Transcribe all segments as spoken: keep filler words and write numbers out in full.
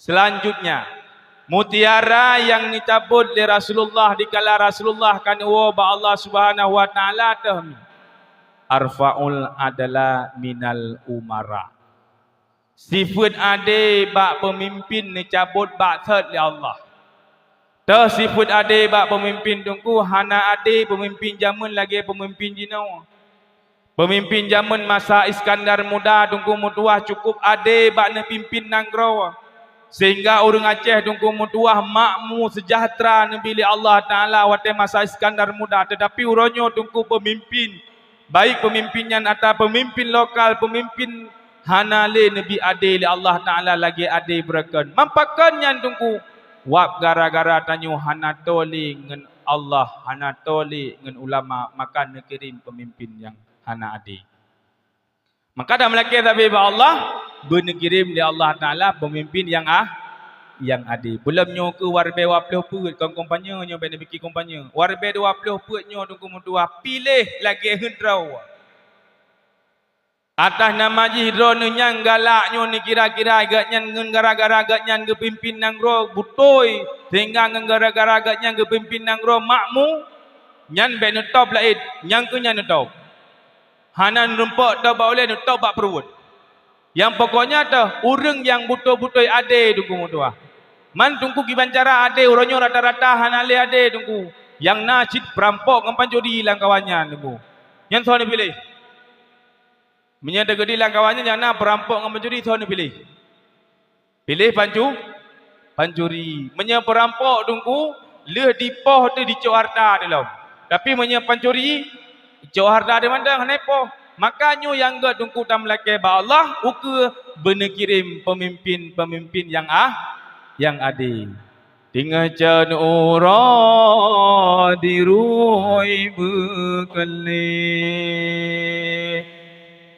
Selanjutnya, mutiara nyang neucabot lé Rasulullah dikala Rasulullah ka neuwoe bak Allah Subhanahu wa Taala teuh mi, "Arfa'ul adla minal umara." Sifeuet adé bak peumimpin neucabot bak thot lé Allah. Teuh sifeuet adé bak peumimpin Teungku, hana adé peumimpin jameun lagée peumimpin jinoe. Peumimpin jameun masa Iskandar Muda Teungku meutuwah cukup adé bak neupimpin nanggroe, sehingga ureuëng Aceh Teungku meutuwah makmu seujahteura neubi lé Allah Taala watée masa Iskandar Muda. Teutapi uroe nyoe Teungku peumimpin, baik peumimpin nyan ata peumimpin lokal, peumimpin hana lé neubi adé lé Allah Taala lagée adé beureukan. Mampakon nyan Teungku, wab gara-gara tanyoe hana toe lé ngon Allah, hana toe lé ngon ulama, maka neukirém peumimpin nyang hana adé. Maka dalam lakée sabe bak Allah, beuneukirém lé Allah Taala peumimpin nyang ah, nyang adé. Beulom nyoe keu waribée dua ploh peuet kon kompanye nyoe bék neupike kompanye. Waribée dua ploh peuet nyoe Teungku meutuwah piléh lagée heuet droe. Atas nama jih droeneuh nyang galak nyoe neukira-kira geuhnyan ngon gara-gara geuhnyan geupimpin nanggroe beutôi, sehingga ngon gara-gara geuhnyan geupimpin nanggroe makmu, nyan bék neutôb laén, nyang keu nyan neutôb. Hana neureumpok tôb bak ulée, neutôb bak pruet. Nyang pokoknya teuh ureuëng nyang beutôi-beutôi adé Teungku meutuwah. Man Teungku kiban cara adé uroe nyoe rata-rata hana lé adé Teungku. Nyang na cit peurampok ngon pancuri lam kawan nyan Teungku. Nyan soe neupiléh? Meunyoe teukeudi lam kawan nyan nyang na peurampok ngon pancuri, soe neupiléh? Piléh pancu-, pancuri. Meunyoe peurampok Teungku, lheueh dipoh teuh dicok hareuta teuh lom. Tapi meunyoe pancuri, dicok hareuta teuh mantong hana ipoh. Maka nyoe nyang gét Teungku tameulakée bak Allah ukeue beuneukirém peumimpin-peumimpin nyang ah, nyang adé. Teungoh can uroe dirui beukeuleh,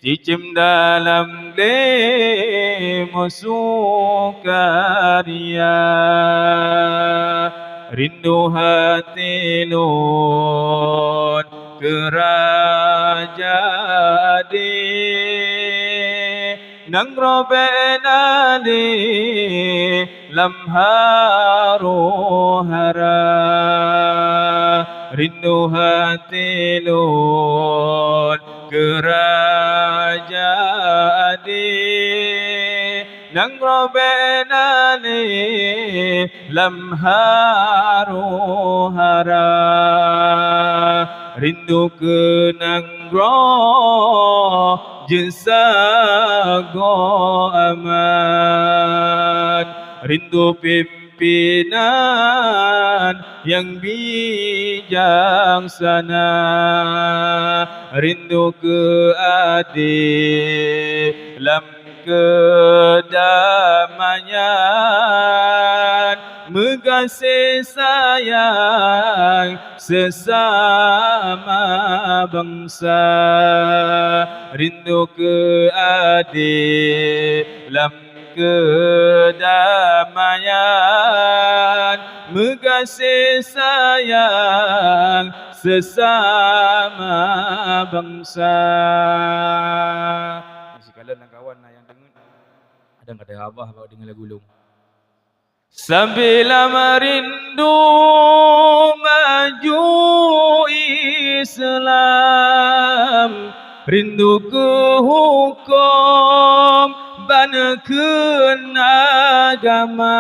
cicém dalam glé meusukaria. Rindu até lôn keu raja adé, nanggroe bék na lé lam harô-hara. Rindu até lôn keu raja adé, nanggroe bék na lé lam harô-hara. Rindu keu nanggroe jeuet sagoe aman. Rindu pimpinan nyang bijaksana. Rindu keu adé lam keudamaian, meugaséh sayang seusama bansa. Rindu keu adé lam keudamaian, meugaséh sayang seusama bansa. Sikalon lam kawan na nyang deungon. Kadang ada abah baru dengar lagu lom. Sambilan rindu maju Islam, rindu keu huköm ban kheun agama,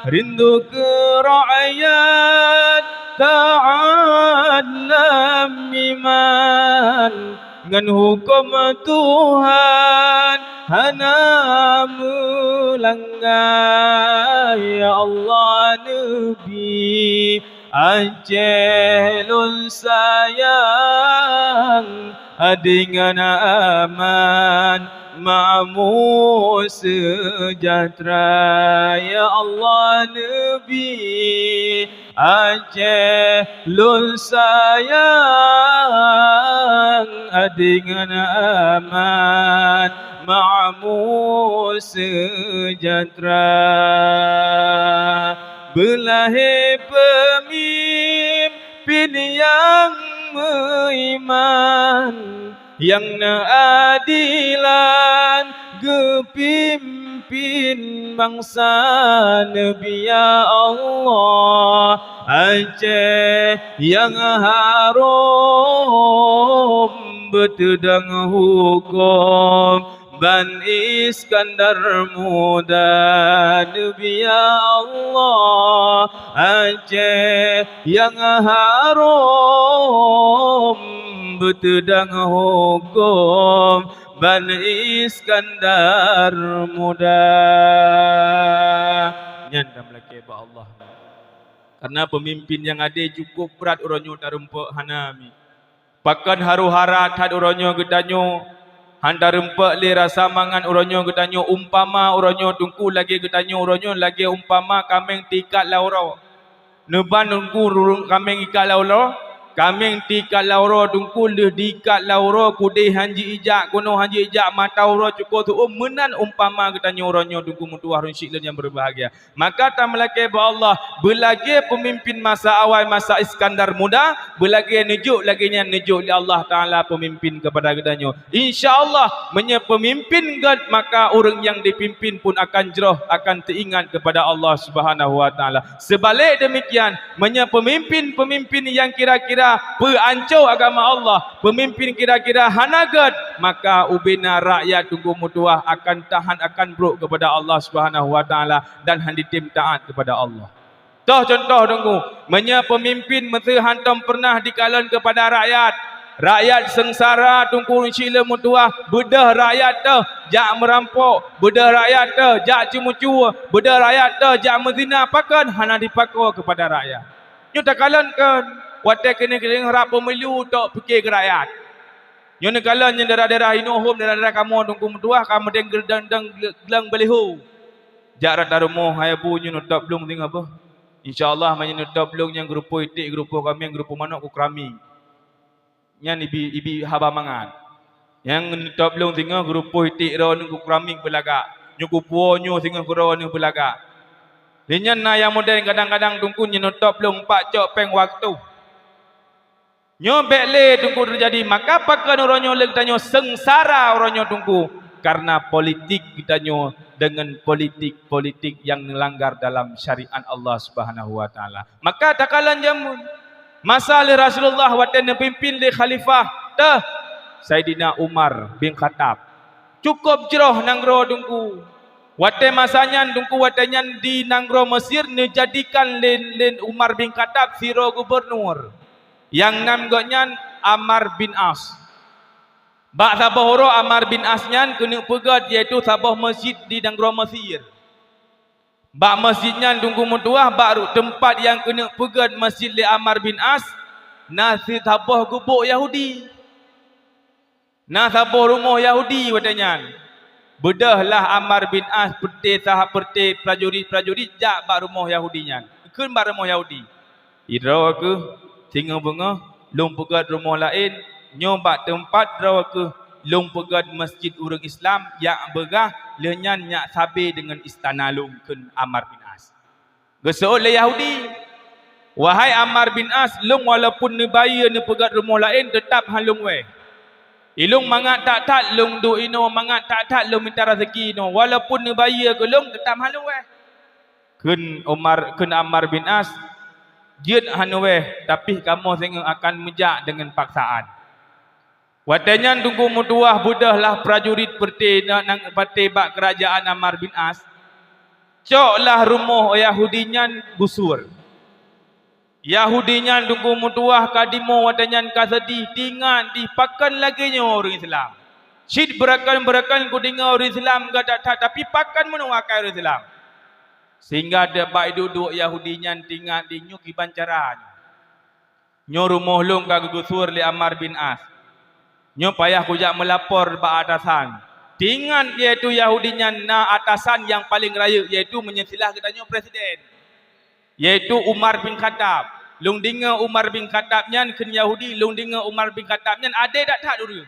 rindu keu rakyat taat lam iman. Ngon huköm Tuhan hana meulangga, ya Allah neubi Aceh lôn sayang, adé ngon aman, makmu seujahteura, ya Allah neubi Aceh lôn sayang, adé ngon aman, makmu seujahteura. Beulahé peumimpin nyang meuiman, nyang neuadilan geupimpin Pimpin bansa neubiya Allah, Aceh nyang harôm beuteudong huköm ban Iskandar Muda. Neubiya Allah, Aceh nyang harôm beuteudong huköm ban Iskandar Muda. Nyan tameulakée bak Allah. Karena peumimpin nyang adé cukup brat uroe nyoe tarumpok hana mi. Pakon haru-hara that uroe nyoe geutanyoe, han tarumpok lé rasa mangat uroe nyoe geutanyoe, umpama uroe nyoe Teungku lagée geutanyoe uroe nyoe lagée umpama kaméng teuikat lam uroe. Neuban Teungku rurung kaméng ikat lam uroe, kaméng teuikat lam uroe Teungku lheueh diikat lam uroe kudeh han ji ijak, keunoe han ji ijak, mata uroe cukôp seuuem, meunan umpama geutanyoe uroe nyoe Teungku meutuwah rhun syiek lôn nyang beubahgia. Maka tameulakée bak Allah, beulagée peumimpin masa awai masa Iskandar Muda, beulagée neujok lagée nyan neujok lé Allah Taala peumimpin keupada geutanyoe. Insya Allah, meunyoe peumimpin gét, maka ureuëng nyang dipimpin pun akan jroh, akan teuingat keupada Allah Subhanahu wa Taala. Seubalek deumikian, meunyoe peumimpin-peumimpin nyang kira-kira peuanco agama Allah, peumimpin kira-kira hana gét, maka ubena rakyat Teungku meutuwah akan tahan, akan brok keupada Allah Subhanahu wa Taala dan han jitem taát keupada Allah. Toh cuntoh Teungku, meunyoe peumimpin meuseuh hantom peureunah jikalon keupada rakyat, rakyat seungsara Teungku rhun syiek lôn meutuwah, beudôh rakyat teuh jak meurampok, beudôh rakyat teuh jak ceumeucue, beudôh rakyat teuh jak meuzina, pakon hana jipakoe keupada rakyat. Nyoe takalon kon, watée keuneuk rab peumilu tok pike keu rakyat. Nyoe neukalon nyang daerah-daerah inoe hom, daerah-daerah kamoe Teungku meutuwah ka meudeng geuleudang-dang geulang beuleho. Jak rata rumoh, hai bu, nyoe neutôb lôn singoh beuh. Insya Allah meunyoe neutôb lôn nyang geurupoh iték, geurupoh kaméng, geurupoh manok, ku keramik. Nyan ibi, ibi haba mangat. Nyang neutôb lôn singoh geurupoh iték droeneuh ku keramik beulagak. Nyoe kupuwoe nyoe singoh keu droeneuh beulagak. Lé nyan na nyang modern kadang-kadang Teungku nyoe neutôb lôn empat cok péng watôh. Nyoe bék lé Teungku teujadi, maka pakon uroe nyoe lé geutanyoe seungsara uroe nyoe Teungku, karena politik geutanyoe deungon politik-politik nyang neulanggar dalam syariat Allah Subhanahu wa Taala. Maka takalon jameun masa lé Rasulullah watée neupimpin lé khalifah teuh Saidina Umar bin Khattab. Cukup jroh nanggroe Teungku. Watée masa nyan Teungku, watée nyan di nanggroe Mesir neujadikan lé, lé Umar bin Khattab sidroe gubunur. Nyang nan gobnyan Ammar bin As. Bak saboh uroe Ammar bin As nyan keuneuk peugét, yaitu saboh meuseujid di nanggroe Mesir. Bak meuseujid nyan Teungku meutuwah, bak ru-, teumpat nyang keuneuk peugét meuseujid lé Ammar bin As, na si-, saboh gubuk Yahudi. Na saboh rumoh Yahudi watée nyan. Beudôh lah Ammar bin As peureté sah-, peureté prajurit-prajurit jak bak rumoh Yahudi nyan. Kheun bak rumoh Yahudi, "Sidroe kheueh, singoh beungoh lôn peugét rumoh laén, nyoe bak teumpat droe kheueh lôn peugét meuseujid ureuëng Islam nyang beugah, lheueh nyan nyak sabe deungon istana lôn," kheun Ammar bin As. Geuseuôt lé Yahudi, "Wahai Ammar bin As, lôn walaupun neubayeue neupeugét rumoh laén, teutab han lôn wéh. Ilôn mangat that-that lôn duek inoe, mangat that-that lôn mita raseuki inoe, walaupun neubayeue keu lôn, teutab han lôn wéh." Kheun Umar, kheun Ammar bin As, "Jeuet han wéh, tapi kamoe singoh akan meujak deungon paksaan." Watée nyan Teungku meutuwah, beudôh lah prajurit peureté na-, nang paté bak keurajeuen Ammar bin As, cok lah rumoh Yahudi nyan gusur. Yahudi nyan Teungku meutuwah ka dimoe watée nyan ka seudeh, teuingat dih pakon lagée nyoe ureuëng Islam. Cit beurakan-beurakan kudeungoe ureuëng Islam gét that-that, tapi pakon meunoe akai ureuëng Islam. Sehingga bak duek-duek Yahudi nyan teuingat dih nyoe kiban cara nyoe. Nyoe rumoh lôn ka geugusur lé Ammar bin As. Nyoe payah kujak meulapor bak atasan. Teuingat, yaitu Yahudi nyan na atasan nyang paleng rayeuk, yaitu meunyoe silah geutanyoe presiden, yaitu Umar bin Khattab. Lôn deungoe Umar bin Khattab nyan, kheun Yahudi, lôn deungoe Umar bin Khattab nyan adé that-that ureuëng.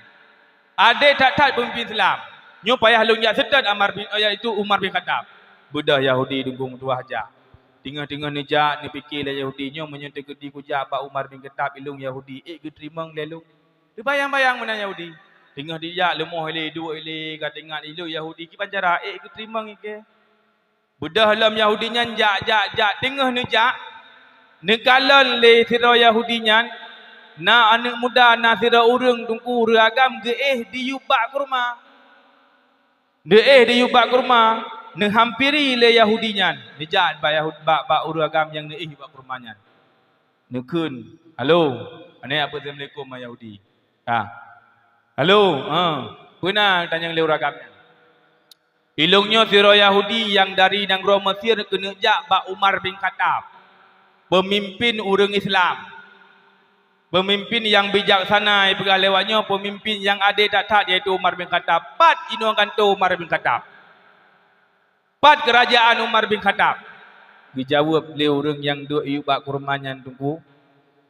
Adé that-that peumimpin Islam. Nyoe payah lôn jak seutôt Ammar bin, yaitu Umar bin Khattab. Beudôh Yahudi Teungku meutuwah jak. Teungoh-teungoh neujak, neupike lé Yahudi nyoe, "Meunyoe teukeudi kujak bak Umar bin Khattab, ilôn Yahudi, ék geuteurimong lé lôn?" Teubayang-bayang meunan Yahudi. Teungoh jijak leumoh ilée, duek ilée, ka teuingat ilée Yahudi, kiban cara ék geuteurimong ikée. Beudôh lom Yahudi nyan jak, jak, jak, teungoh neujak, neukalon lé sidroe Yahudi nyan, na aneuëk muda, na sidroe ureuëng teungku ureuëng agam geuéh diyueb bak kurma. Geuéh diyueb bak kurma, neuhampiri lé Yahudi nyan, neujak bak Yahud-, bak, bak ureuëng agam nyang neuéh bak kurma nyan. Neukheun, "Halo, aneuëk, assalamualaikum, Yahudi." Ha. "Halo, ha, peue na?" tanyong lé ureuëng agam nyan. "Ilông nyoe sidroe Yahudi nyang dari nanggroe Mesir keuneuk jak bak Umar bin Khattab, peumimpin ureuëng Islam. Peumimpin nyang bijaksana, ipeugah lewat nyoe, peumimpin nyang adé that-that, yaitu Umar bin Khattab. Pat inoe gantoe Umar bin Khattab? Pat keurajaan Umar bin Khattab?" Geujaweueb lé ureuëng nyang duek iyueb bak kurma nyan teungku,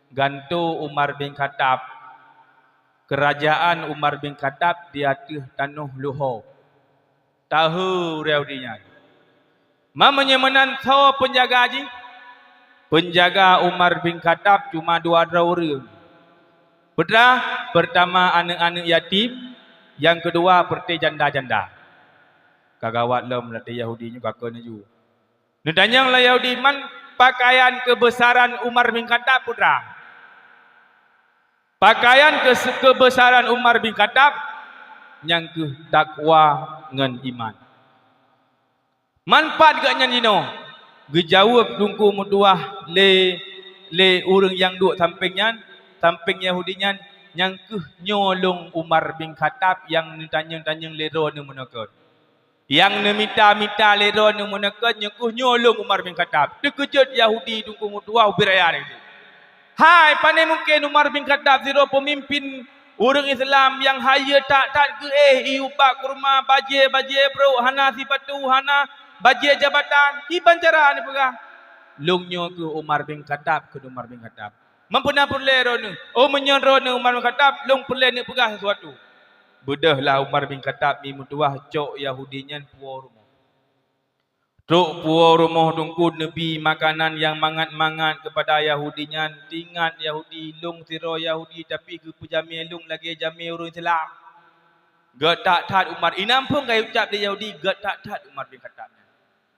"Gantoe Umar bin Khattab, keurajaan Umar bin Khattab di ateueh tanoh luho." Tahe ureuëng Yahudi nyan. "Ma meunyoe meunan, soe peunjaga jih?" "Peunjaga Umar bin Khattab cuma dua droe ureuëng. Peue teuma? Peurtama aneuëk-aneuëk yatim, nyang keudua peureté janda-janda." Ka gawat lom até Yahudi nyoe, ka keu neujue. Neutanyong lé Yahudi, "Man pakaian keubeusaran Umar bin Khattab, peue teuma?" "Pakaian keus-, keubeusaran Umar bin Khattab, nyang kheueh takwa ngon iman." "Man pat gobnyan jinoe?" Geujaweueb teungku meutuwah lé, lé ureuëng nyang duek sampéng nyan, sampéng Yahudi nyan, "Nyang kheueh nyoe lôn Umar bin Khattab nyang neutanyong-tanyong lé droeneuh meunoe kon. Nyang neumita-mita lé droeneuh meunoe kon, nyang kheueh nyoe lôn Umar bin Khattab." Teukeujot Yahudi teungku meutuwah ubit raya lagée nyan. "Hai, pane mungken Umar bin Khattab sidroe peumimpin ureuëng Islam nyang hayeue that-that geuéh iyueb bak kurma, bajée-bajée brok, hana sipatu, hana bajée jabatan? Kiban cara neupeugah, 'Lôn nyoe kheueh Umar bin Khattab,' kheun Umar bin Khattab. Man peue na peureulée droeneuh? Oh, meunyoe droeneuh Umar bin Khattab, lôn peureulée neupeugah sisuatu." Beudôhlah Umar bin Khattab mi meutuwah cok Yahudi nyan puwoe rumoh. Trok puwoe rumoh teungku, neubi makanan nyang mangat-mangat keupada Yahudi nyan. Teuingat Yahudi, lôn sidroe Yahudi, tapi geupeujamé lôn lagée jamé ureuëng Islam. Gét that-that Umar, inan phon ka jiucab lé Yahudi, gét that-that Umar bin Khattab nyan.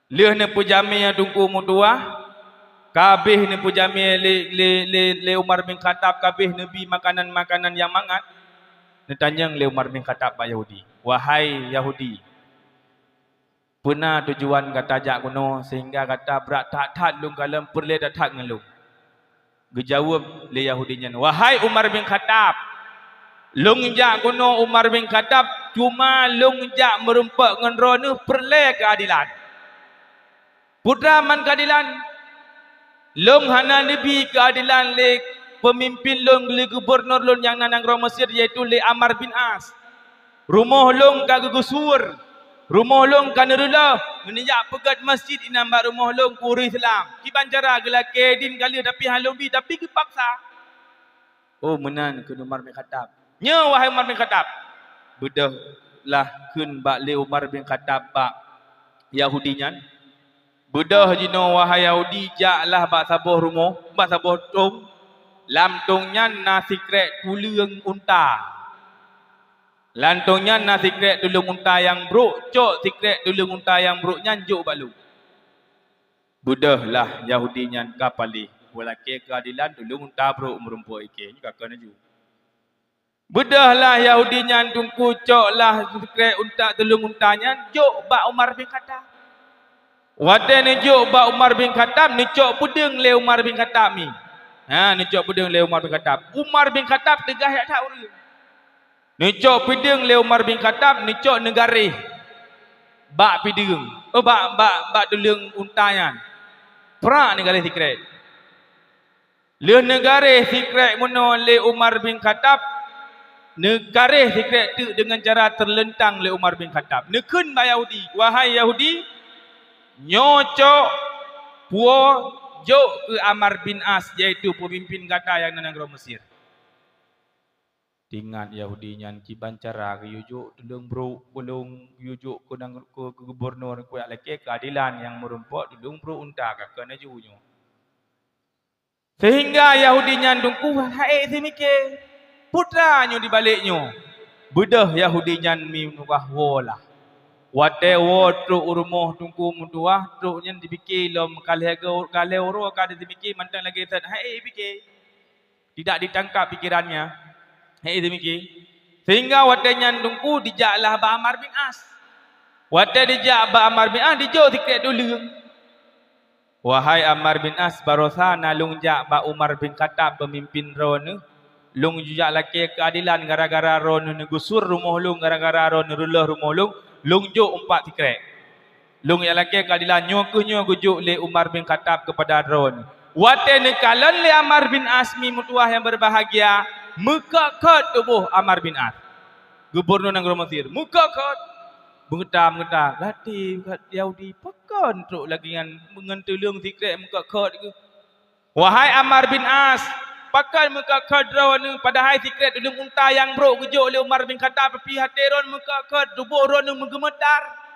Lheueh neupeujamé teungku meutuwah, ka abéh neupeujamé lé, lé, lé, lé Umar bin Khattab, ka abéh neubi makanan-makanan nyang mangat, neutanyong lé Umar bin Khattab bak Yahudi, "Wahai Yahudi, peue na tujuan gata jak keunoe seuhingga gata brat that-that lôn kalon, peureulée that-that ngon lôn?" Geujaweueb lé Yahudi nyan, "Wahai Umar bin Khattab, lôn jak keunoe Umar bin Khattab, cuma lôn jak meurumpok ngon droeneuh peureulée keuadilan." "Peue teuma man keuadilan?" "Lôn hana neubi keuadilan lé peumimpén lôn, lé gubunur lôn nyang na nanggroe Mesir, yaitu lé Amr bin As. Rumoh lôn ka geugeusur, rumoh lôn ka neureulôh, neujak peugét masjid inan bak rumoh lôn keu ureuëng Islam. Kiban cara geulakée dien ka lheueh, tapi hana lôn bi, tapi geupaksa." "Oh, meunan," kheun Umar bin Khattab. "Nyoe, wahai Umar bin Khattab," beudôh lah kheun bak lé Umar bin Khattab bak Yahudi nyan, "Beudôh jinoe, wahai Yahudi, jaklah bak saboh rumoh, bak saboh tông. Lam tông nyan na sikrék tuleueng unta. Lam tông nyan na sikrék tuleueng unta nyang brok, cok sikrék tuleueng unta nyang brok nyan jok bak lôn." Beudôh lah Yahudi nyan ka paléh, "Peue lakée keuadilan tuleueng unta brok meurumpok ikée nyoe ka keu neujue." Beudôh lah Yahudi nyan teungku, cok lah sikrék unta, tuleueng unta nyan jok bak Umar bin Khattab. Watée neujok bak Umar bin Khattab, neucok peudeueng lé Umar bin Khattab mi. Ha, neucok peudeueng lé Umar bin Khattab. Umar bin Khattab teugaih that-that ureuëng. Neucok peudeueng lé Umar bin Khattab, neucok neugaréh bak peudeueng, oh, bak, bak, bak tuleueng unta nyan. Prak neugaréh sikrék. Lheueh neugaréh sikrék meunoe lé Umar bin Khattab, neugaréh sikrék teuk deungon cara teuleuntang lé Umar bin Khattab. Neukheun bak Yahudi, "Wahai Yahudi, nyoe cok puwoe jok keu Amr bin As, yaitu peumimpén gata nyang na nanggroe Mesir." Teuingat Yahudi nyan kiban cara geuyue jok tuleueng brok, tuleueng geuyue jok keu nang-, keu, keu gubunur, keu jak lakée keuadilan nyang meurumpok tuleueng brok unta ka keu neujue nyoe. Seuhingga Yahudi nyan teungku han ék seumiké, "Peue teuma nyoe dibalek nyoe? Beudôh Yahudi nyan mi meutuwah woe lah. Watée woe trok u rumoh Teungku meutuwah, trok nyan jipike lom ka lhée go-, ka lhée uroe ka jipike mantong lagée that, hai pike. Tidak ditangkap pikirannya. Hai jipike. Sehingga watée nyan Teungku jijak lah bak Ammar bin As. Watée jijak bak Ammar bin As, jijok sikrék tuleueng. Wahai Ammar bin As, barosa na lôn jak bak Umar bin Khattab, peumimpén droeneuh. Lôn jijak lakée keuadelan gara-gara droeneuh neugusur rumoh lôn, gara-gara droeneuh reuloh rumoh lôn, lôn jok umpat sikrék. Lôn jak lakée keuadelan, nyoe kheueh nyoe geujok lé Umar bin Khattab keupada droeneuh. Watée neukalon lé Ammar bin As mi meutuwah nyang beubahgia, meukot-kot tuboh Ammar bin As. Gubunur nanggroe Mesir, meukot-kot. Beungeuta-beungeuta, "Lati Yahudi, pakon trok lagée nyan ngon tuleueng sikrék meukot-kot geuh? Wahai Ammar bin As, pakon meukot-kot droeneuh, padahai sikrék tuleueng unta nyang brok geujok lé Umar bin Khattab, tapi até droeneuh meukot-kot, tuboh droeneuh meugeumeutar?"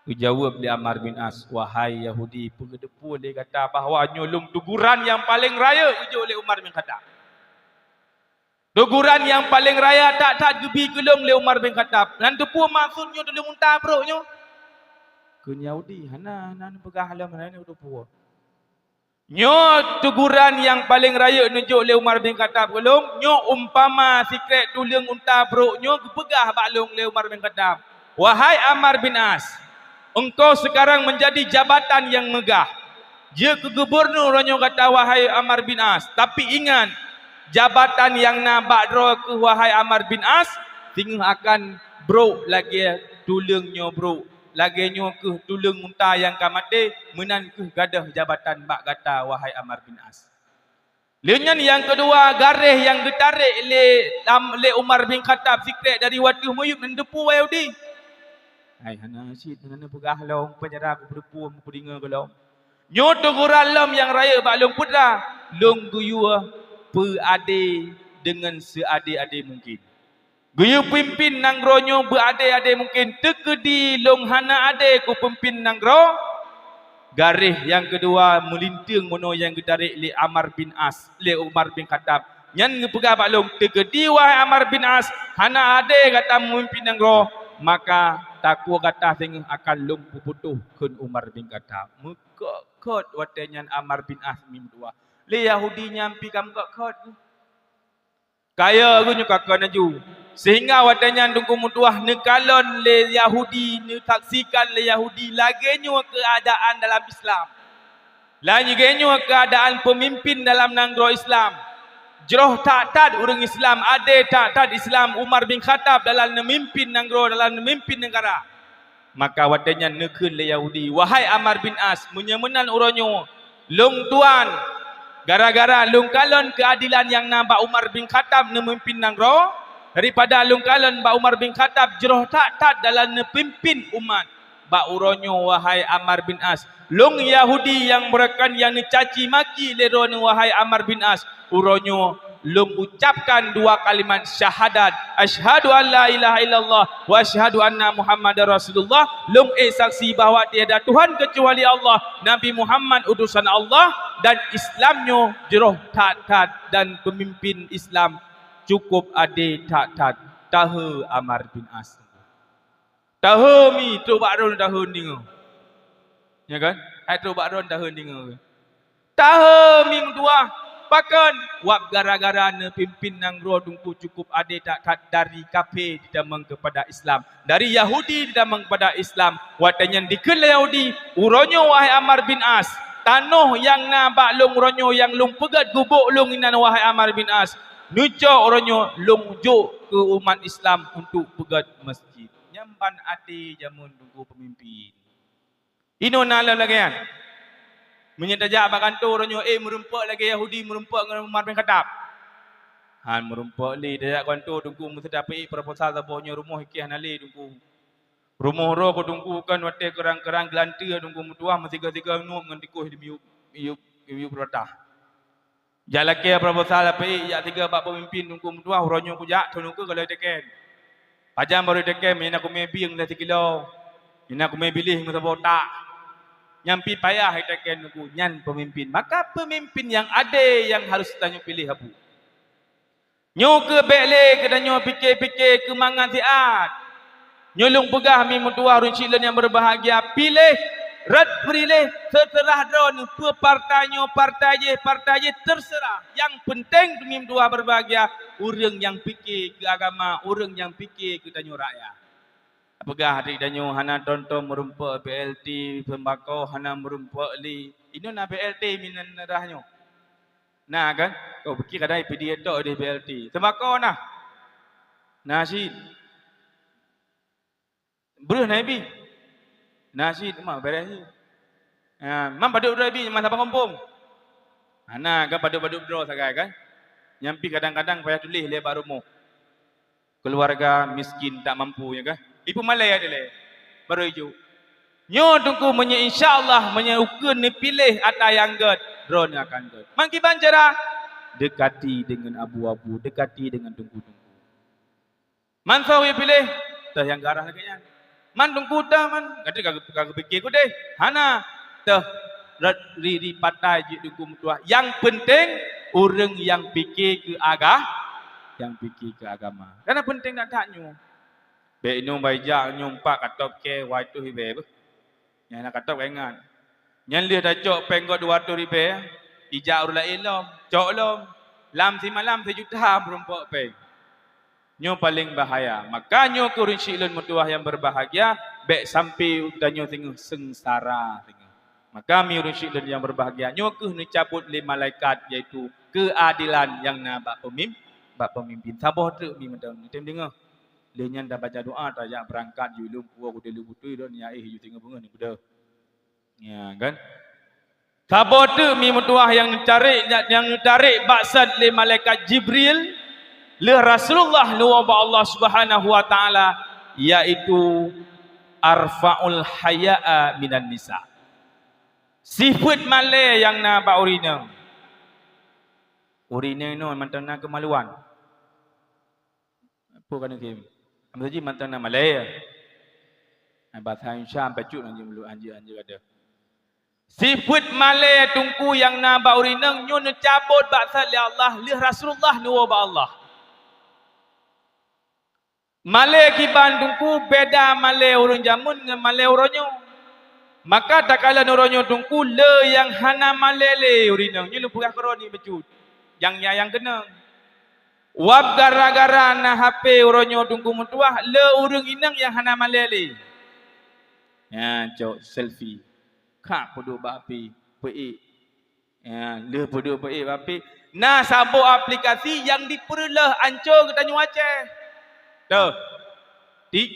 Geujaweueb lé Ammar bin As, "Wahai Yahudi, peue geuteupeue lé gata bahwa nyoe lôn teguran nyang paleng rayeuk geujok lé Umar bin Khattab. Teguran nyang paleng rayeuk that-that geubi keu lôn lé Umar bin Khattab. Nyan teupeue maksud nyoe tuleueng unta brok nyoe?" Kheun Yahudi, "Hana, hana neupeugah lom, hana neuteupeue." "Nyoe teguran nyang paleng rayeuk neujok lé Umar bin Khattab keu lôn, nyoe umpama sikrék tuleueng unta brok nyoe geupeugah bak lôn lé Umar bin Khattab, 'Wahai Ammar bin As, engkau sekarang menjadi jabatan nyang meugah. Jeuet keu gubunur uroe nyoe gata, wahai Ammar bin As. Tapi ingat, jabatan nyang na bak droe keuh, wahai Ammar bin As, singoh akan brok lagée tuleueng nyoe brok. Lagée nyoe keuh tuleueng unta nyang ka maté, meunan keuh gadôh jabatan bak gata, wahai Ammar bin As.'" Lheueh nyan nyang keudua, garéh nyang geutarek lé Am-, lé Umar bin Khattab sikrék dari wateueh miyueb nyan teupeue Yahudi. "Hai, hana cit, hana neupeugah lom, peue cara kupeuteupeue, meupeudingoe gohlom. Nyoe teguran lom nyang rayeuk bak lôn, peue teuma lôn geuyue peuadé deungon seuadé-adé mungken. Geuyue pimpén nanggroe nyoe beuadé-adé mungken, teukeudi lôn hana adé kupimpén nanggroe." Garéh nyang keudua meulinteung bunoe nyang geutarek lé Ammar bin As, lé Umar bin Khattab. Nyan geupeugah bak lôn, "Teukeudi, wahai Ammar bin As, hana adé gata meumimpén nanggroe, maka takue gata singoh akan lôn peuputôh," kheun Umar bin Khattab. Meukot-kot watée nyan Ammar bin As mi meutuwah. Lé Yahudi nyan pih ka meukot-kot geuh. Kayée geuh nyoe ka kon laju. Sehingga watée nyan Teungku meutuwah neukalon lé Yahudi, neusaksikan lé Yahudi lagée nyoe keuadaan dalam Islam. Lagée nyoe keuadaan peumimpén dalam nanggroe Islam. Jroh that-that ureuëng Islam, adé that-that Islam, Umar bin Khattab dalam neumimpén nanggroe, dalam neumimpén neugara. Maka watée nyan neukheun lé Yahudi, "Wahai Ammar bin As, meunyoe meunan uroe nyoe, lôn tuan, gara-gara lôn kalon keuadilan nyang na bak Umar bin Khattab neumimpén nanggroe, daripada lôn kalon bak Umar bin Khattab jroh that-that dalam neupimpén umat. Bak uroe nyoe, wahai Ammar bin As, lôn Yahudi nyang meureukan nyang neucaci maki lé droeneuh, wahai Ammar bin As, uroe nyoe lôn ucapkan dua kalimat syahadat, 'Asyhadu an la ilaha illallah wa asyhadu anna Muhammadar Rasulullah.' Lôn ék saksi bahwa tiada Tuhan keucuali Allah, Nabi Muhammad utusan Allah, dan Islam nyoe jroh that-that dan peumimpén Islam cukôp adé that-that." Tahe Ammar bin As. Tahe mi trok bak droeneuh tahe deungoe. Ya kan? Hai trok bak droeneuh tahe deungoe. Tahe mi meutuwah. Pakon? Wab gara-gara neupimpén nanggroe Teungku cukôp adé that-that dari kafé jitamong keupada Islam. Dari Yahudi jitamong keupada Islam. Watée nyan dikheun lé Yahudi, "Uroe nyoe, wahai Ammar bin As, tanoh nyang na bak lôn uroe nyoe nyang lôn peugét gubôk lôn inan, wahai Ammar bin As, neucok uroe nyoe lôn jok keu umat Islam untuk peugét masjid." Nyan ban até jameun Teungku peumimpén. Inoe na lom lagée nyan. Meunyoe tajak bak kantô uroe nyoe, éh, meurumpok lagée Yahudi meurumpok ngon Umar bin Khattab. Han meurumpok lé, tajak kantô Teungku, meuseuti tapeuék proposal saboh nyoe rumoh iké hana lé Teungku. Rumoh droe keu Teungku kan watée keurang-keurang geulanteue Teungku meutuwah meusigoe-sigoe nueb ngon tikoh di miyueb, miyueb, miyueb rata. Jak lakée proposal, apui jak sigoe bak peumimpén Teungku meutuwah, uroe nyoe kujak, thon ukeue ka lheueh teken. Pajan barô teken, meunan kumé bieng lheueh sikilo, meunan kumé biléh meusaboh tak. Nyan pih payah teken Teungku, nyan peumimpén. Maka peumimpén nyang adé nyang harôh tanyoe piléh, Abu. Nyoe keuh bék lé geutanyoe pike-pike keu mangat siat. Nyoe lôn peugah mi meutuwah ureuëng syiek lôn nyang beubahgia, piléh, rot peureulée, teuseurah droeneuh, peue partai nyoe, partai jéh, partai jéh, teuseurah. Nyang peunteng mi meutuwah beubahgia, ureuëng nyang pike keu agama, ureuëng nyang pike keu tanyoe rakyat. Peugah adik tanyoe hana tontom meurumpok B L T, sembako hana meurumpok lé. Inoe na B L T minan daerah nyoe. Na kan? Kau pikir kadang I P D tok di B L T. Sembako na. Na cit. Breuh na ibi. Na cit mak beres cit. Ha, man padub droe ibi man saboh gampông. Hana kan padub-padub droe sagai kan? Nyang pih kadang-kadang payah tuléh lé bak rumoh. Keuluwarga miskin tak mampu, ya kah? Ipeumalée dilée, barô ijok. Nyoe Teungku meunyoe insya Allah, meunyoe ukeue neupiléh ata nyang gét, droeneuh akan gét. Mangkiban cara? Dekati dengan abu-abu, dekati dengan teungku-teungku. Man soe piléh, teuh nyang garah lagée nyan. Man teungku teuh man, gadeuh ka, ka geupike keudeh. Hana, teuh rot ri-ri patai jeuet teungku meutuwah. Nyang peunteng ureuëng nyang pike keu aga-, nyang pike keu agama. Karena peunteng that-that nyoe. Bék inong baijak nyoe empat katop kée wai toh ibée beuh. Nyang na katop ka ingat. Nyan lheueh tacok péng gob dua ratus ribée, ijak ureuëng laén lom, cok lom. Lam simalam sijuta meurumpok péng. Nyoe paleng bahaya. Maka nyoe keuh ureuëng syiek lôn meutuwah nyang beubahgia, bék sampai tanyoe singoh seungsara singoh. Maka mi ureuëng syiek lôn nyang beubahgia, nyoe keuh neucabot lé malaikat, yaitu keuadilan nyang na bak peumim-, bak peumimpin. Saboh treuk mi mantong, neutem deungoe. Lheueh nyan tabaca doa, tajak beurangkat, yue lôn puwoe, kudeh lôn putui, don ya éh, yue singoh beungoh neubeudôh. Ya kan? Saboh teuk mi meutuwah nyang neutarek, nyang neutarek bak sat lé malaikat Jibril lé Rasulullah neuwoe bak Allah Subhanahu wa Taala, yaitu arfa'ul haya'a minan nisa. Sifeuet malée nyang na bak ureuëng inong. Ureuëng inong nyoe mantong na keumaluan. Peue ka neukem? Ameuji mantong na malée. Bahasa Indonesia bacut anjing mulut anjing anjing ada. Sifeuet malée teungku nyang na bak ureuëng inong nyoe neucabot bak sat lé Allah, lheueh Rasulullah neuwoe bak Allah. Malée kiban teungku beda malée ureuëng jameun ngon malée uroe nyoe. Maka takalon uroe nyoe teungku le nyang hana malée lé ureuëng inong nyoe lôn peugah keudroe ni bacut. Nyang nyang keunong. Wab gara-gara na H P uroe nyoe teungku meutuwah le ureuëng inong nyang hana malée lé. Nyan cok selfie. Kak peuduek bak api, peuék. Ya, lheueh peuduek peuék bak api. Na saboh aplikasi nyang dipeureuloh anco geutanyoe Aceh. Toh. Tik.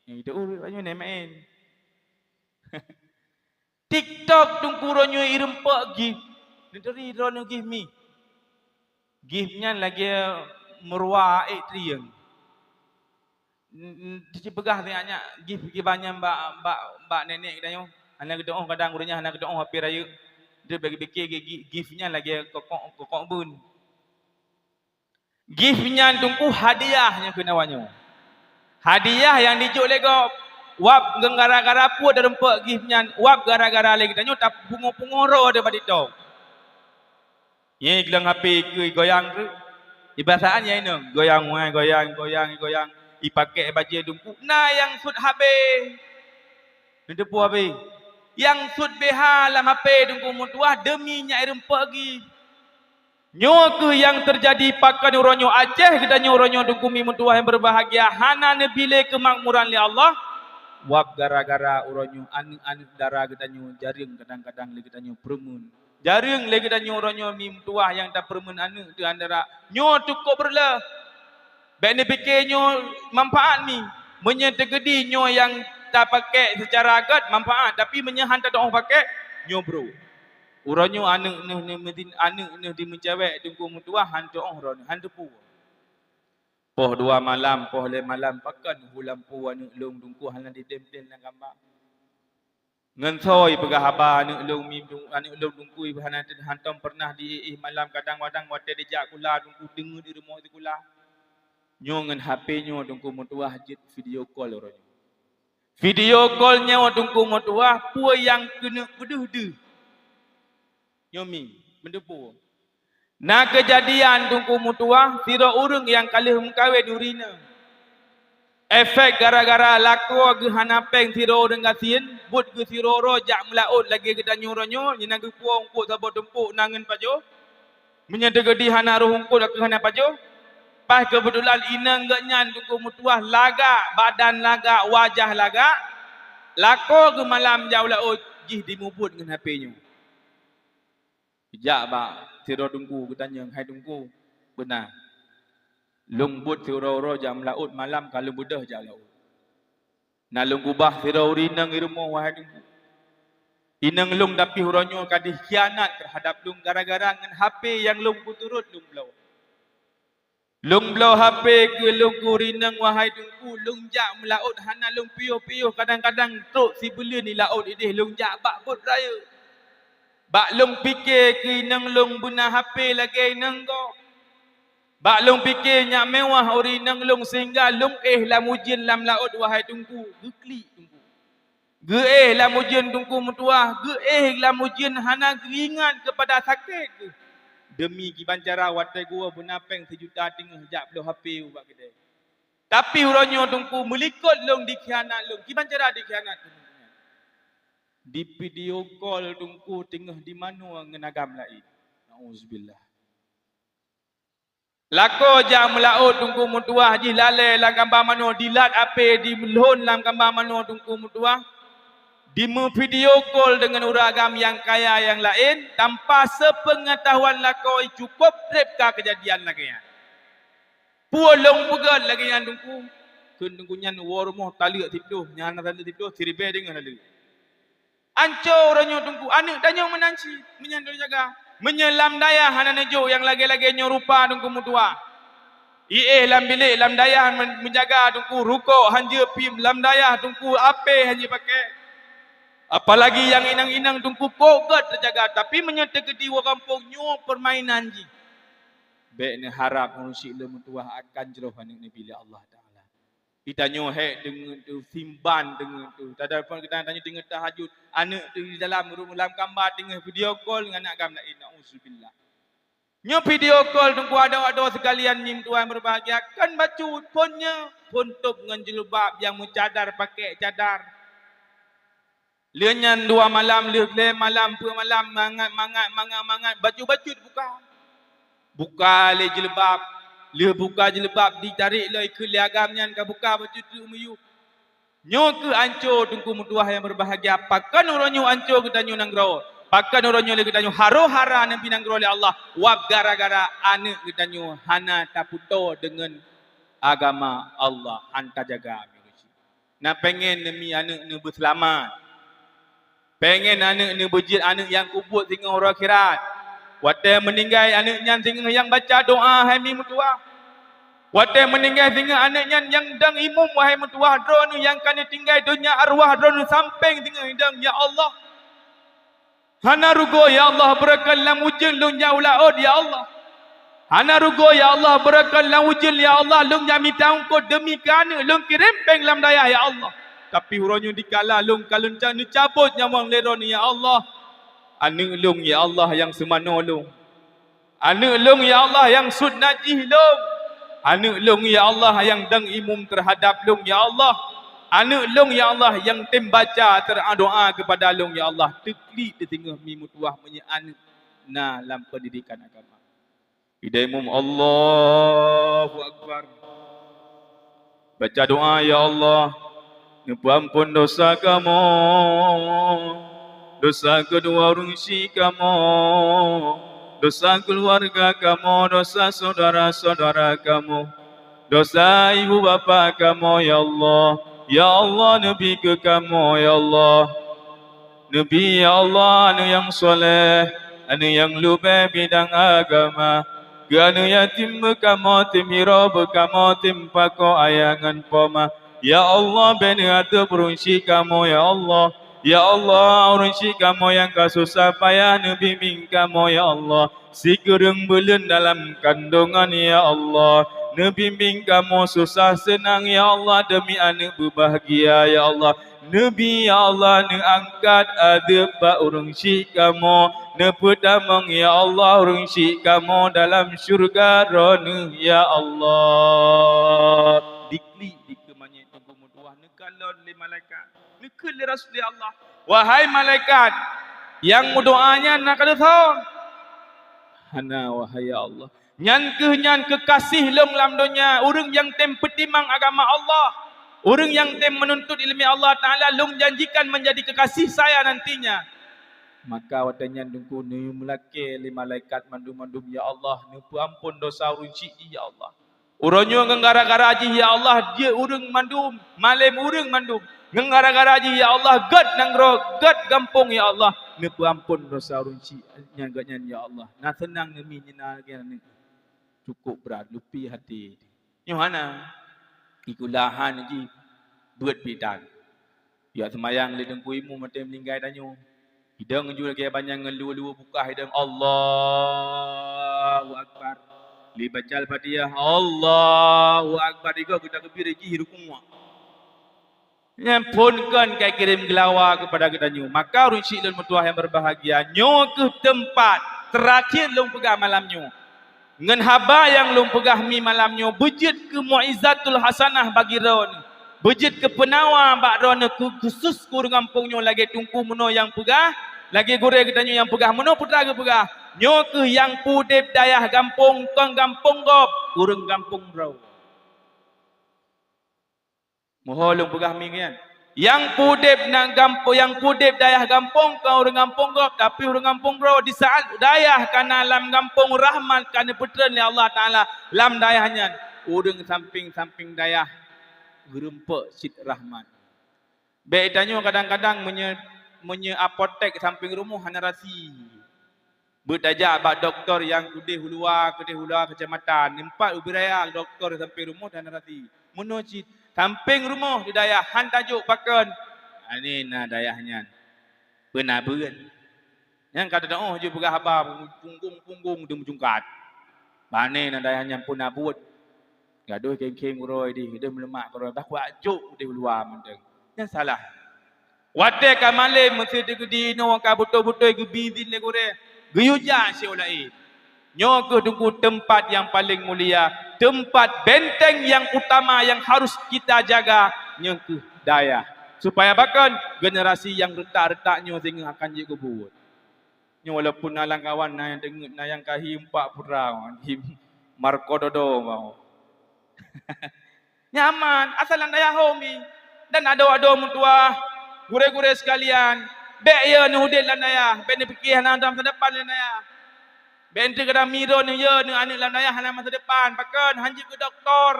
Nyang itu ureuëng tanyoe main. TikTok teungku uroe nyoe ireumpok gift. Neuturi droeneuh gift mi. Gift nyan lagée meuruwa ék trieng. Teupeugah nyan gift kiban nyan bak, bak, bak nenek geutanyoe. Hana geudoh kadang ureuëng nyan hana geudoh H P rayeuk. Dia bagi pikir gift nyan lagée kokok, kokok bun. Gift nyan teungku hadiah nyang keunawan nyoe. Hadiah nyang dijok lé gob. Wab gara-gara peue teurumpok gift nyan, wab gara-gara lé geutanyoe tapungoh-pungoh roh daripada TikTok. Nyang geulang H P keu goyang tu. Ibasakan nyang inong, goyang wai, goyang, goyang, goyang. Ipakai bajée teungku. Na nyang sut habéh. Neuteupeue habéh. Nyang sut B H lam H P teungku meutuwah demi nyak ireumpok gift. Nyoe keuh nyang teujadi pakon uroe nyoe Aceh geutanyoe uroe nyoe teungku mi meutuwah nyang beubahgia hana neubilé keumakmuran lé Allah. Wab gara-gara uroe nyoe aneuëk-aneuëk dara geutanyoe jareueng kadang-kadang lé geutanyoe peureumeun. Jareueng lé geutanyoe uroe nyoe mi meutuwah nyang tapeureumeun aneuëk teuh antara nyoe tukok beureuloh. Bék neupike nyoe manfaat mi. Meunyoe teugeudi nyoe nyang tapakék seucara gét manfaat, tapi meunyoe han tatuoh pakék, nyoe brok. Uroe nyoe aneuëk neuh, neuh meudin-, aneuëk neuh dimeucewek teungku meutuwah han tuoh droeneuh, han teupeue. Poh dua malam, poh lhée malam pakon hu lampu aneuëk lôn teungku hana ditem-tem lam kama. Ngon soe ipeugah haba aneuëk lôn mi-, aneuëk lôn teungku hana te-, hantom peureunah di-éh malam kadang-kadang watée dijak sikula teungku deungon di rumoh sikula. Nyoe ngon H P nyoe teungku meutuwah jeuet video call uroe nyoe. Video call nyoe teungku meutuwah peue nyang keuneuk beudeuh-deuh. Nyoe mi, meudeuh peue. Na keujadian Teungku meutuwah, sidroe ureuëng nyang ka lheueh meukawen ureuëng inong. Efek gara-gara lakoe geuh hana péng sidroe ureuëng gasien, buet geuh sidroe-droe jak meulaôt lagée geutanyoe uroe nyoe, nyang na geupuwoe eungkôt saboh tumpôk na ngon pajoh. Meunyoe teukeudi hana roh eungkôt ka hana pajoh, paih keubeutulan inong geuhnyan Teungku meutuwah lagak, badan lagak, wajah lagak, lakoe geuh malam jak u laôt jih dimubuet ngon H P nyoe. Jak bak sidroe teungku geutanyong, "Hai teungku, beuna lôn buet siuroe-uroe jak meulaôt, malam ka lôn beudôh jak laôt. Na lôn keubah sidroe ureuëng inong di rumoh, wahai teungku. Inong lôn tapi uroe nyoe ka dikhianat teuhadab lôn gara-gara ngon H P nyang lôn peuturot lôn bloe. Lôn bloe H P keu lôn keu ureuëng inong, wahai teungku, lôn jak meulaôt hana lôn piôh-piôh, kadang-kadang trok sibuleuen di laôt ideh lôn jak bak bot rayeuk. Bak lôn pike keu inong lôn beuna H P lagée inong gob. Bak lôn pike nyak meuwah ureuëng inong lôn sehingga lôn éh lam ujeuen lam laôt, wahai teungku, geuklik teungku. Geuéh lam ujeuen Teungku meutuwah, geuéh lam ujeuen hana geuingat keupada sakét geuh. Deumi kiban cara watée geuwoe beuna péng sijuta teungoh jak bloe H P ubak keudée. Tapi uroe nyoe Teungku meulikot lôn dikhianat lôn, kiban cara dikhianat Teungku nyan. Di video call Teungku teungoh dimanoe ngon agam laén. Nauzubillah. Lakoe jak meulaôt Teungku meutuwah jih lalée lam kamba manoe, dilat H P dilhon lam kamba manoe Teungku meutuwah, dimeuvideo call deungon ureuëng agam nyang kaya nyang laén, tanpa sepeungatahuan lakoe cukôp treb ka keujadian lagée nyan. Peue lôn peugét lagée nyan Teungku? Kheun Teungku nyan woe rumoh taleuek siploh, nyan hana taleuek siploh, siribée deungoe taleuek. Anco uroe nyoe Teungku, aneuëk tanyoe meunan cit, meunyan droe jaga. Meunyoe lam dayah hana neujok nyang lagée-lagée nyoe rupa Teungku meutuwah. Iéh lam bilék lam dayah men-, meujaga Teungku, rukok hanjeuet piem lam dayah Teungku, H P hanjeuet pakai. Apalagi nyang inong-inong Teungku kok gét teujaga, tapi meunyoe teukeudi woe gampông nyoe peurmainan jih. Bék neuharab ureuëng syiek lôn meutuwah akan jroh aneuëk neubi lé Allah Taala. Di tanyoe hék deungon teuh, simban deungon teuh. Tadapon geutanyoe, tanyoe deungon tahajud, aneuëk teuh di dalam rumoh lam kamba teungoh video call ngon agam laén, nauzubillah. Nyoe video call Teungku adoe-adoe seukalian mi meutuwah meubahgia, kon bacut phon nyoe, phon tôb ngon jilbab nyang meucadar pakék cadar. Lheueh nyan dua malam, lheueh lhée malam, peuet malam, mangat, mangat, mangat, mangat, bacut-bacut buka. Buka lé jilbab, lheueh buka jilbab, ditarék lom ikheun lé agam nyan ka buka bacut teuk meuyueb. Nyoe kheueh anco Teungku meutuwah nyang meubahgia, pakon uroe nyoe anco geutanyoe nanggroe, pakon uroe nyoe lé geutanyoe harôh hara neubi nanggroe lé Allah, wab gara-gara aneuëk geutanyoe hana tapeutoe deungon agama Allah, hana tajaga. Na pengen neumi aneuëk neubeuseulamat. Pengen aneuëk neubeujeuet aneuëk nyang kubuet singoh uroe akhirat. Watée meuninggai aneuëk nyan singoh nyang baca doa hai mi meutuwah. Watée meuninggai singoh aneuëk nyan nyang dong imum wahai meutuwah, droeneueh nyang ka neutinggai donya arwah droeneueh sampéng singoh idong, ya Allah. Hana rugoe, ya Allah, beureukat lam ujeuen lôn jak u laôt, ya Allah. Hana rugoe, ya Allah, beureukat lam ujeuen, ya Allah, lôn jak mita eungkôt deumi keu aneuëk lôn kirém péng lam dayah, ya Allah. Tapi uroe nyoe dikala lôn ka lôn ca-, neucabot nyawöng lé droeneueh, ya Allah. Aneuëk lôn, ya Allah, nyang seumanoe lôn. Aneuëk lôn, ya Allah, nyang sut najih lôn. Aneuëk lôn, ya Allah, nyang dong imum teuhadab lôn, ya Allah. Aneuëk lôn, ya Allah, nyang tem baca teudoa keupada lôn, ya Allah. Teuklik teuh singoh mi meutuwah meunyoe aneuëk na lam peundidikan agama. Idai imum, Allahu Akbar. Baca doa, ya Allah, neupeuamphon dosa kamoe, dosa keudua ureuëng syiek kamoe, dosa keuluwarga kamoe, dosa syedara-syedara kamoe, dosa ibu bapak kamoe, ya Allah. Ya Allah, neubi keu kamoe, ya Allah. Neubi, ya Allah, aneuëk nyang soleh, aneuëk nyang leubeh bidang agama. Keu aneuëk yatim beukamoe tem hiroe, beukamoe tem pakoe ayah ngon poma. Ya Allah, bék neuadeueb ureuëng syiek kamoe, ya Allah. Ya Allah, ureuëng syiek kamoe nyang ka susah payah neubimbéng kamoe, ya Allah. Sikureueng buleuen dalam kandongan, ya Allah. Neubimbéng kamoe susah seunang, ya Allah, deumi aneuëk beubahgia, ya Allah. Neubi, ya Allah, neuangkat adeueb bak ureuëng syiek kamoe. Neupeutamong, ya Allah, ureuëng syiek kamoe dalam syeuruga Droeneueh, ya Allah. Diklik dikeue manyét Teungku meutuah, neukalon lé malaikat. Neukheun lé Rasul, ya Allah, "Wahai malaikat, nyang meudoa nyan na ka desya?" "Hana, wahai ya Allah." "Nyan kheueh nyan keukaséh lôn lam donya, ureuëng nyang tem peutimang agama Allah, ureuëng nyang tem meununtut iéleumé Allah Taala, lôn janjikan meunjadi keukaséh saya nantinya." Maka watée nyan Teungku neumeulakée lé malaikat mandum-mandum, "Ya Allah, neupeuamphon desya ureuëng syiek jih, ya Allah. Uroe nyoe ngon gara-gara jih, ya Allah, jeuet ureuëng mandum, malém ureuëng mandum. Ngon gara-gara jih, ya Allah, gét nanggroe, gét gampông, ya Allah, neupeuamphon desya ureuëng syiek nyan gét nyan, ya Allah." Na seunang neumi nyan na lagée nyan. Cukup brat, lupi até. Nyoe hana. Ikulahan jih beuet pitan. Yak seumayang lé Teungku Imum watée meuninggai tanyoe. Idong ju lagée banyan ngon lue-lue bukah idong, "Allahu Akbar." Lé baca Al-Fatihah, "Allahu Akbar." Igoe geutakbir jih rukuk. Nyan phon kon ka kirém geulawa keupada geutanyoe. Maka ureuëng syiek lôn meutuah nyang berbahagia, nyoe kheueh teumpat terakhir lôn peugah malam nyoe. Ngon haba nyang lôn peugah mi malam nyoe, beujeuet keu mau'izatul hasanah bagi droeneueh. Beujeuet keu peunawa bak droeneueh keu khusus keu ureuëng gampông nyoe lagée Teungku meunoe nyang peugah, lagée gurée geutanyoe nyang peugah meunoe peue geupeugah. Nyoe kheueh nyang peudeb dayah gampông kon gampông gob, ureuëng gampông droe. Moho lôn peugah mi nyan. Nyang peudeb na gampông, nyang peudeb dayah gampông kon ureuëng gampông gob, tapi ureuëng gampông droe. Di saat dayah ka na lam gampông, rahmat ka neupeutreun lé Allah Taala lam dayah nyan. Ureuëng sampéng-sampéng dayah geurumpok cit rahmat. Bék tanyoe kadang-kadang meunyoe, meunyoe apotek sampéng rumoh hana rasi. Beutajak bak dokto nyang keudeh u luwa, keudeh u luwa keucamatan. Teumpat ubé raya dokto sampéng rumoh dan rasi. Meunoe cit, sampéng rumoh di dayah han tajok pakon. Aneh na dayah nyan. Peunabeuen. Nyang ka teudoh jeuet peugah haba punggong-punggong deuh meujungkat. Bane na dayah nyan peunabuet. Gadoh khém-khém uroe dih, gadoh meuleumak uroe, bah kuat jok udeh u luwa mantong. Nyan salah. Watée ka malem, meuseuti geudi inoe ka beutôi-beutôi geubi idhin lé gurée, geuyue jak siuroe laén. Nyoe kheueh Teungku teumpat nyang paleng mulia, teumpat benteng nyang utama nyang harus kita jaga, nyoe kheueh dayah. Supaya pakon generasi nyang reutak-reutak nyoe singoh akan jeuet keu buet. Nyoe walaupun na lam kawan, na nyang deungeut, na nyang kahi empat putra, hi Marco Dodo mau. Nyaman, asai lam dayah hom i. Dan adoe-adoe meutuah, gurée-gurée sekalian, bék ya neuudeb lam dayah, bék neupike hana masa depan lam dayah. Bék neupike hana miro neu ya neu aneuk lam dayah hana masa depan. Pakon han jeuet keu doktor.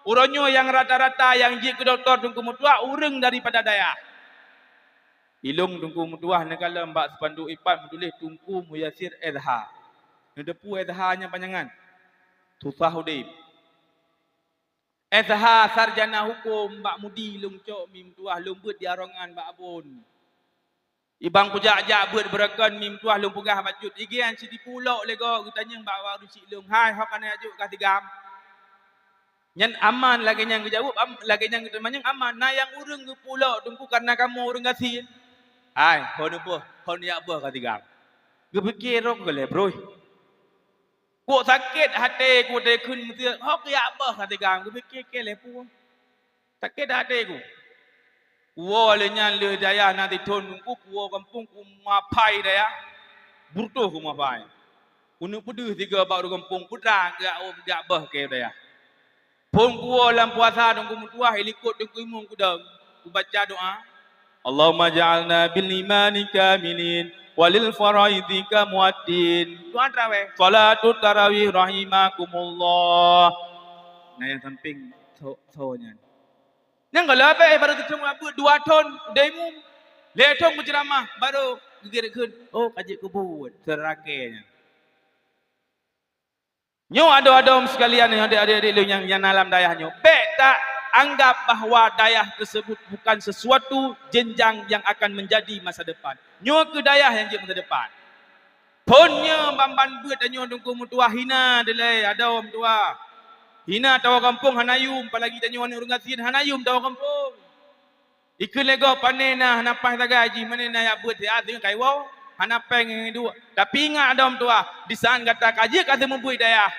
Uroe nyoe nyang rata-rata nyang jeuet keu doktor Teungku meutuah ureuëng daripada dayah. Ilong Teungku meutuah neukalon bak spanduk ipat meutuléh Teungku Muyasir S H. Neuteupeue S H nyan panjangan? Susah udeb. S H sarjana huköm bak Mudi lôn cok mi meutuah lôn beuet di arongan bak Abon. Ibang kujak-jak beuet beureukon mi meutuah lôn peugah bacut. Igian sitipu lok lé gob geutanyong bak ureuëng syiek lôn, "Hai, ho ka na jok ka sigam?" Nyan aman lagée nyan geujaweueb, am-, lagée nyan geuteumanyong aman. Na nyang ureuëng geupulok Teungku kareuna kamoe ureuëng gasien. Hai, ho neubeuh, ho neujak beuh ka sigam. Geupike rong geulée broih. Kok sakét até ku teukeun meuseuet, ho kujak beuh ka sigam. Geupike kée lé peue. Sakét até ku. Kuwoe lé nyan lé dayah na tithon Teungku, kuwoe gampông ku mapai dayah. Beureutoh ku mapai. Keuneuk peudeuh tiga bak ureuëng gampông putra geujak beuh kée dayah. Phon kuwoe lam puasa Teungku meutuah, ilikot Teungku Imum kudong, kubaca doa, "Allahumma ja'alna bil imani kamilin, walil faraidika muaddin." Doa tarawih. Salatu tarawih rahimakumullah. Nah, nyang sampéng tho-, tho nyan. Nyang ka lheueh abéh, barô teucok beuet dua thon, dai imum. Lhée thon meuceuramah, barô geugét kheun, "Oh, ka jeuet keu buet." Seurakée nyan. Nyoe adoe-adoe sekalian, nyoe adik-adik lôn nyang, nyang na lam dayah nyoe. Bék ta anggap bahwa dayah tersebut bukan sesuatu jenjang yang akan menjadi masa depan. Nyoe keu dayah nyang jeuet masa depan. Phon nyoe ban-ban beuet tanyoe Teungku meutuah hina dilée adoe meutuah. Hina tawoe gampông hana yum, apalagi tanyoe aneuk ureuëng gasien hana yum tawoe gampông. Ikheun lé gob, "Pane na hana paih sagai jih, meunan na jak beuet siat singoh kayue woe." Hana péng nyang duek. Tapi ingat adoe meutuah, di saat gata ka jeuet ka seumeubeuet dayah.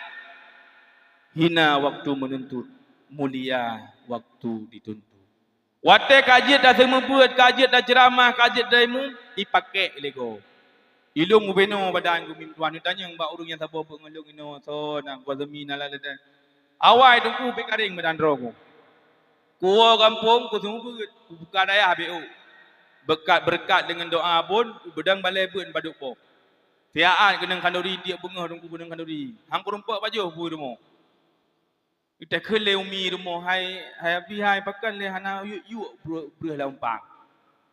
Hina waktu menuntut, mulia waktu dituntut. Watée ka jeuet taseumeubeuet, ka jeuet taceuramah, ka jeuet taimum, ipakék lé gob. Ilôn mubinoe badan geuh mi meutuah, neutanyong bak ureuëng nyang saboh beuet ngon lôn inoe, "Soe na kuasa mi na lalée?" Awai teungku bék karéng badan droe gob. Kuwoe gampông, kuseumeubeuet, kubuka dayah B O. Beureukat-beureukat deungon doá abon, kubeudang balée beuet padub boh. Siat-at keunong khanduri tiek beungoh teungku keunong khanduri. Han kurumpok pajoh bui rumoh. Geuteukeue lé umi rumoh, "Hai, hai Abi hai, pakon lé hana yuek-yuek breuh, breuh lam umpang?"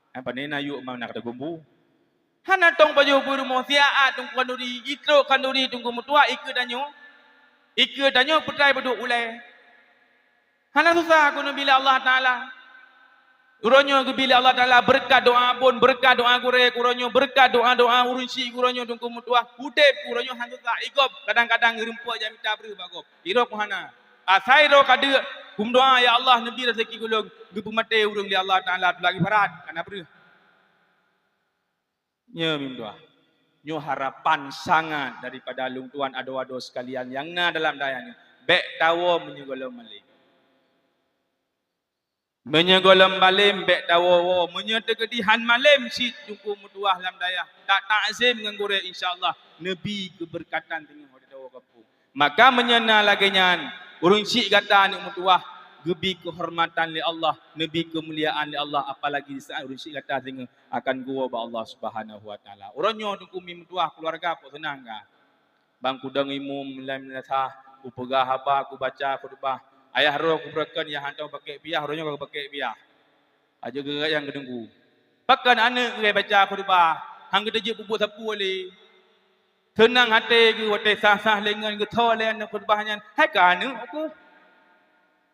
Hai, pane na yuek ma na ka teugumbu. Hana tong pajoh bui rumoh, siat-at teungku khanduri, itrok khanduri teungku meutuah, ikeue tanyoe. Ikeue tanyoe peutrai peuduek ulée. Hana susah keuneubri lé Allah Taala. Uroe nyoe geubi lé Allah Taala beureukat doá abon, beureukat doá gurée, uroe nyoe beureukat doá-doá ureuëng syiek, uroe nyoe teungku meutuah udeb, uroe nyoe han susah, igob kadang-kadang rumpok jak mita breuh bak gob. Irok hana. Asai droe ka deuk, kumeudoá, "Ya Allah, neubri raseuki ulôn," geupeumaté ureuëng lé Allah Taala, teulak ibarat, kana breuh. Nyoe mi meutuah. Nyoe harapan sangat daripada lôn tuan adoe-adoe sekalian nyang na dalam dayah nyoe. Bék tawoe meunyoe gohlom malém. Meunyoe gohlom malém, bék tawoe-woe. Meunyoe teukeudi han malém cit teungku meutuah lam dayah, tatakzim ngon gurée, insya Allah neubi keubeureukatan teungoh watée tawoe gampông. Maka meunyoe na lagée nyan, ureuëng syiek gata aneuk meutuah geubi keuhormatan lé Allah, neubi keumuliaan lé Allah, apalagi di saat ureuëng syiek gata singoh akan geuwoe bak Allah Subhanahu wa Taala. Uroe nyoe teungku mi meutuah keuluwarga pok seunang ka. Ban kudong imum lam madrasah, kupeugah haba, kubaca khutbah. Ayah roh kubeureukan nyang hantom pakék piah, roh nyoe ka pakék piah. Aja geurat nyang geudeunggu. Pakon aneuk geubaca khutbah, han geuteujeuet peubuet sapeue lé. Teunang até geuh watée sah-sah lé ngon geutho lé aneuk khutbah nyan, hai ka aneuk aku.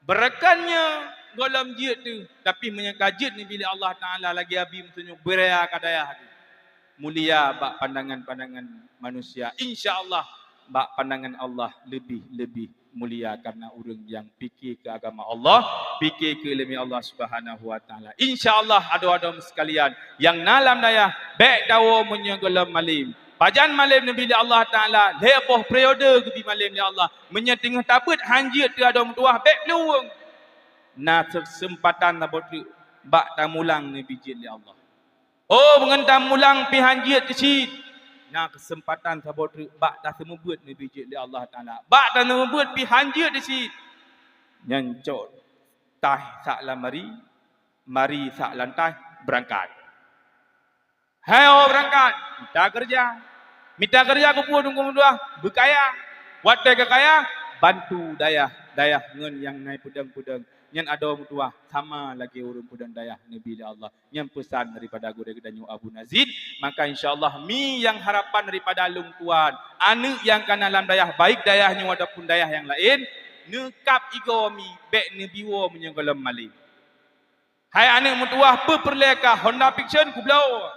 Beureukan nyoe gohlom jeuet teuh, tapi meunyoe ka jeuet neubi lé Allah Taala lagée Abi meutunyok beuraya ka dayah teuh. Mulia bak pandangan-pandangan manusia, insya Allah bak pandangan Allah leubeh-leubeh mulia karena ureuëng nyang pike keu agama Allah, pike keu ileumé Allah Subhanahu wa Taala. Insya Allah adoe-adoe sekalian nyang na lam dayah, bék tawoe meunyoe gohlom malém. Pajan malém neubi lé Allah Taala, lhée boh periode geubi malém lé Allah. Meunyoe teungoh tabeuet han jeuet teuh adoe meutuah, bék plueng. Na keuseumpatan saboh treuk bak tamulang neubi jeuet lé Allah. Oh, beungon tamulang pih han jeuet teuh cit. Na keuseumpatan saboh treuk bak taseumeubeuet neubi jeuet lé Allah Taala. Bak taseumeubeuet pih han jeuet teuh cit. Nyan cok taih sak lamari, mari sak lantai, beurangkat. Hai, oh, beurangkat, mita keureuja. Mita keureuja keupeue teungku meutuah? Beukaya. Watée ka kaya, bantu dayah, dayah ngon nyang na peudong-peudong. Nyan adoe meutuah sama lagée ureuëng peudong dayah neubi lé Allah. Nyan peusan daripada gurée geutanyoe Abu Nazid. Maka insya Allah mi nyang harapan daripada lôn tuan, aneuk nyang ka na lam dayah, baik dayah nyoe ataupun dayah nyang laén, neukab igoe mi, bék neubi woe meunyoe gohlom malém. Hai aneuk meutuah, peue peureulée kah Honda Vixion kubloe.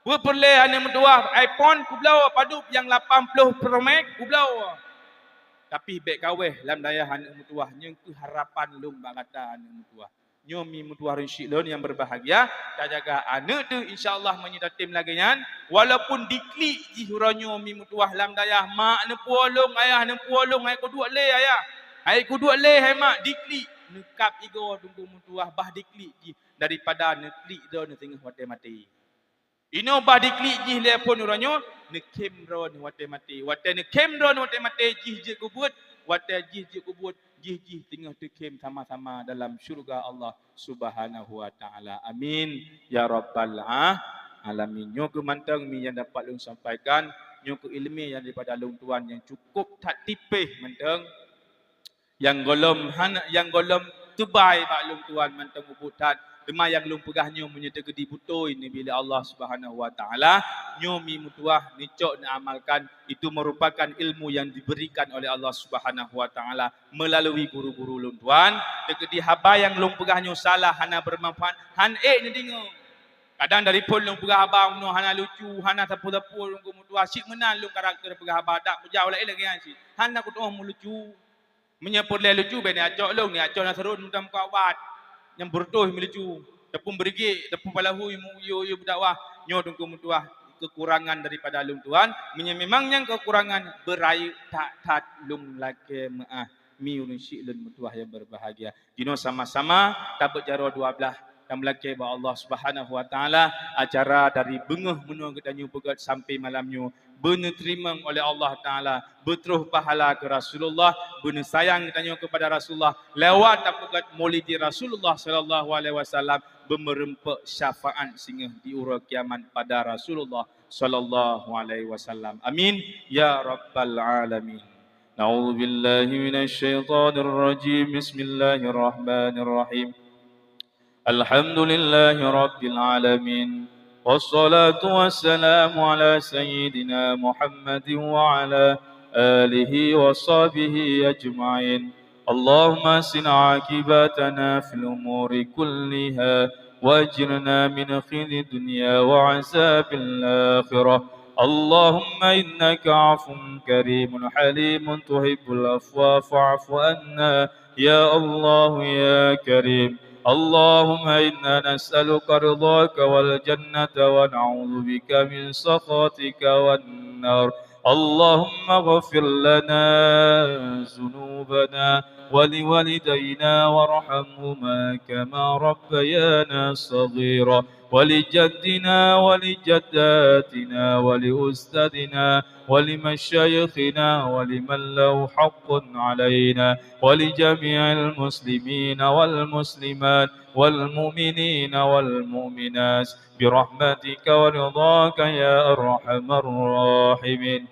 Peue peureulée aneuk meutuah iPhone kubloe, padub nyang lapan ploh Pro Max kubloe. Tapi bék kaweh lam dayah aneuk meutuah, nyoe keuh harapan lôn bak gata aneuk meutuah. Nyoe mi meutuah ureuëng syiek lôn nyang beubahgia, tajaga aneuk teuh insya Allah meunyoe tatem lagée nyan, walaupun diklik jih uroe nyoe mi meutuah lam dayah, mak neupuolong, ayah neupuolong, hai kuduek lé ayah, hai kuduek lé hai mak, diklik, neukab igoe teungku meutuah bah diklik jih daripada neuklik droe neuh singoh watée maté. Inoe bah diklik jih lé phon uroe nyoe, neukhém droe neuh watée maté. Watée neukhém droe neuh watée maté, jih jeuet keu buet, watée jih jeuet keu buet, jih jih teungoh teukhém sama-sama dalam syeuruga Allah Subhanahu wa Taala. Amin ya rabbal a-, alamin. Nyoe keuh mantong mi nyang dapat lôn sampaikan, nyoe keuh ileumé nyang daripada lôn tuan nyang cukup that tipéh mantong. Nyang gohlom hana, nyang gohlom teubai bak lôn tuan mantong mubuet that, teuma nyang lôn peugah nyoe meunyoe teukeudi beutôi neubi lé Allah Subhanahu wa Taala, nyoe mi meutuah neucok neuamalkan, itu merupakan ilmu yang diberikan oleh Allah Subhanahu wa Taala melalui guru-guru lôn tuan. Teukeudi haba nyang lôn peugah nyoe salah, hana beumanfaat, han ék neudeungoe. Kadang dari phon lôn peugah haba unoe hana lucu, hana sapeue-sapeue lôn keu meutuah, cit meunan lôn karakter peugah haba, dak peujaweueb laén lagée nyan cit. Hana kutu'oh meulucu. Meunyoe peureulée lucu, bék neucok lôn, neucok Nasrun meutam muka ubat. Nyang beureutoh meulucu, teupeue beurigek, teupeue palahui, yue, yue beudakwah, nyoe teungku meutuah. keukurangan daripada lôn tuan. Meunyoe memang nyan keukurangan, beurayeuk that-that lôn lakée meuáh. Mi ureuëng syiek lôn meutuwah nyang berbahagia. Jinoe sama-sama tabeujaro dua blah dan meulakée bak Allah Subhanahu wa Taala acara dari beungoh meunoe geutanyoe peugét sampai malam nyoe beuneuteurimong oleh Allah Taala, beutroh pahala keu Rasulullah, beuneusayang geutanyoe keupada Rasulullah, lewat tapeugét Maulidi Rasulullah sallallahu alaihi wasallam, beumeureumpok syafaat singoh di uroe kiamat pada Rasulullah sallallahu alaihi wasallam. Amin ya rabbal alamin. A'udzu billahi minasy syaithanir rajim. Bismillahirrahmanirrahim. Alhamdulillahi rabbil alamin. Wassalatu wassalamu ala sayyidina Muhammadin wa ala alihi wa sahbihi ajma'in. Allahumma ahsin aqibatana fil umuri kulliha wa ajirna min khizyid dunya wa azabil akhirah. Allahumma innaka afuwwun karimun halimun tuhibbul afwa fa'fu anna ya Allah ya Karim. Allahumma inna nas'aluka ridhaka wal jannata wa na'udzubika min sakhatika wan nar. Allahumma ighfir lana dzunubana wa liwalidayna warhamhuma kama rabbayana shaghira. ولجدنا ولجداتنا ولأستاذنا ولمشايخنا ولمن له حق علينا ولجميع المسلمين والمسلمات والمؤمنين والمؤمنات برحمتك ورضاك يا أرحم الراحمين.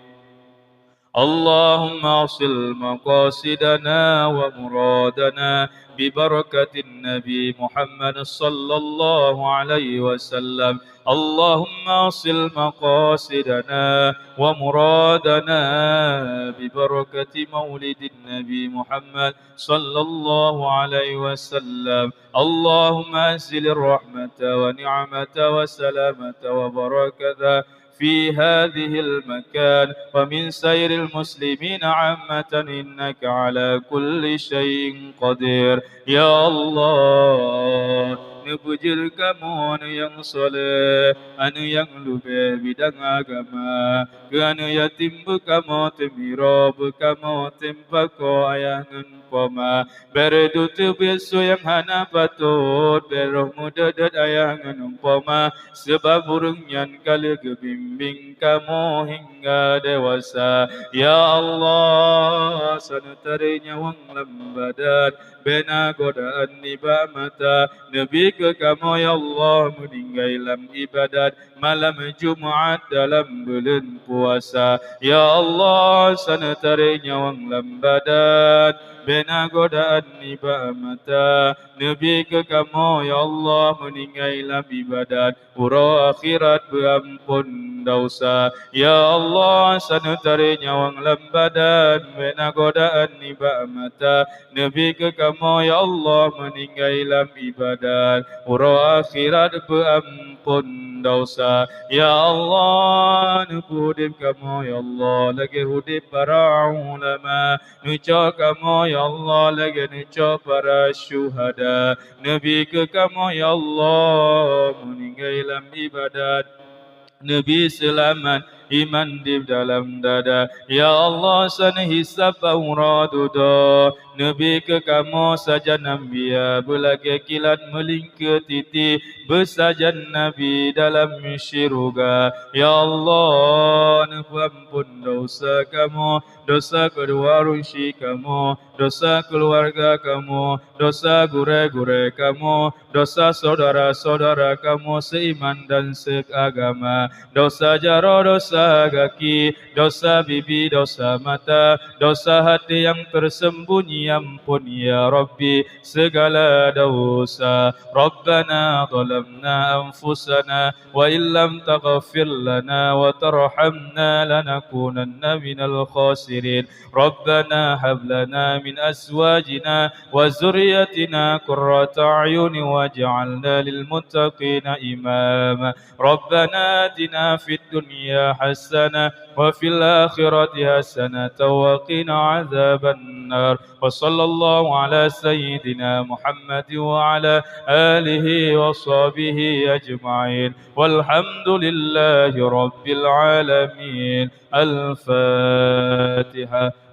اللهم أصل مقاصدنا ومرادنا ببركة النبي محمد صلى الله عليه وسلم. اللهم أصل مقاصدنا ومرادنا ببركة مولد النبي محمد صلى الله عليه وسلم. اللهم أنزل الرحمة ونعمة وسلامة وبركة في هذه المكان ومن سائر المسلمين عامة إنك على كل شيء قدير. Ya Allah, neupeujeuet kamoe aneuëk nyang saleh, aneuëk nyang leubeh bidang agama, keu aneuëk yatim beukamoe tem uroe, beukamoe tem pakoe ayah ngon poma. Bèk reudôh teubiet su nyang hana patot, bèk roh meudeuet-deuet ayah ngon poma, sabab ureuëng nyan ka lheueh geubimbéng kamoe hingga dewasa. Ya Allah, sa neutarek nyawöng lam badan, bèk na godaan nibak mata, neubi keu kamoe, ya Allah, meuninggai lam iébadat, malam Jumat dalam buleuen puasa. Ya Allah, sa neutarek nyawöng lam badan, bèk na godaan nibak mata, neubi keu kamoe, ya Allah, meuninggai lam iébadat, uroe akhirat beuamphon desya. Ya Allah, sa neutarek nyawöng lam badan, bèk na godaan nibak mata, neubi keu kamoe, ya Allah, meuninggai lam iébadat, uroe akhirat beuamphon desya. Ya Allah, neupeuudép kamoe, ya Allah, lagèe udép para ulama, neucok kamoe, ya Allah, lagèe neucok para syuhada, neubi keu kamoe, ya Allah, meuninggai lam iébadat, neubi seulamat iman di dalam dada. Ya Allah, sa neuhisab bak uroe dudoe, neubi keu kamoe sajan anbiya beulagèe kilat meulingkeu titi beusajan nabi dalam syeuruga. Ya Allah, neupeuamphon desya kamoe, desya keuluwarga kamoe, desya keuluwarga kamoe, desya gurèe-gurèe kamoe, desya syedara-syedara kamoe seuiman dan seuagama, desya jaroe, desya gaki, desya bibi, desya mata, desya haté nyang teurseumbunyi, amphon ya Rabbi seugala desya. Rabbana zalamna anfusana wa illam taghfir lana wa tarhamna lanakunanna minal khasirin. Rabbana hab lana min azwajina wa dzurriyyatina qurrata a'yun waj'alna lil muttaqina imama. Rabbana atina fid dunya hasanah wa fil akhirati hasanatan wa qina adzaban النار. وصلى الله على سيدنا محمد وعلى آله وصحبه أجمعين. والحمد لله رب العالمين. الفاتحة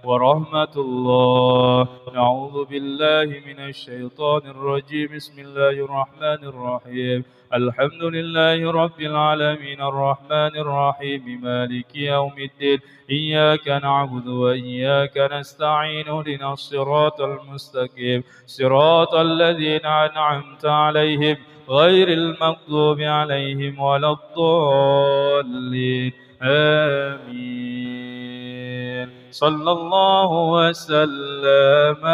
ورحمة الله. أعوذ بالله من الشيطان الرجيم. بسم الله الرحمن الرحيم. الحمد لله رب العالمين، الرحمن الرحيم، مالك يوم الدين. إياك نعبد وإياك نستعين. اهدنا الصراط المستقيم، صراط الذين أنعمت عليهم، غير المغضوب عليهم ولا الضالين. آمين. صلى الله وسلم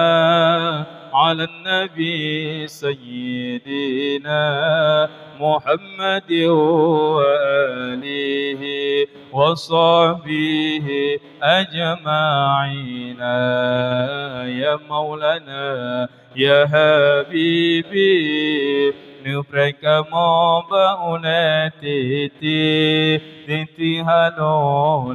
على النبي سيدنا محمد وآله وصحبه أجمعين. يا مولانا يا حبيبي، neupreh kamoe bak ulée titi, titi hana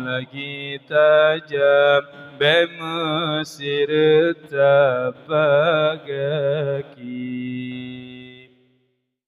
lagi tajam, bék meusireut tapak gaki.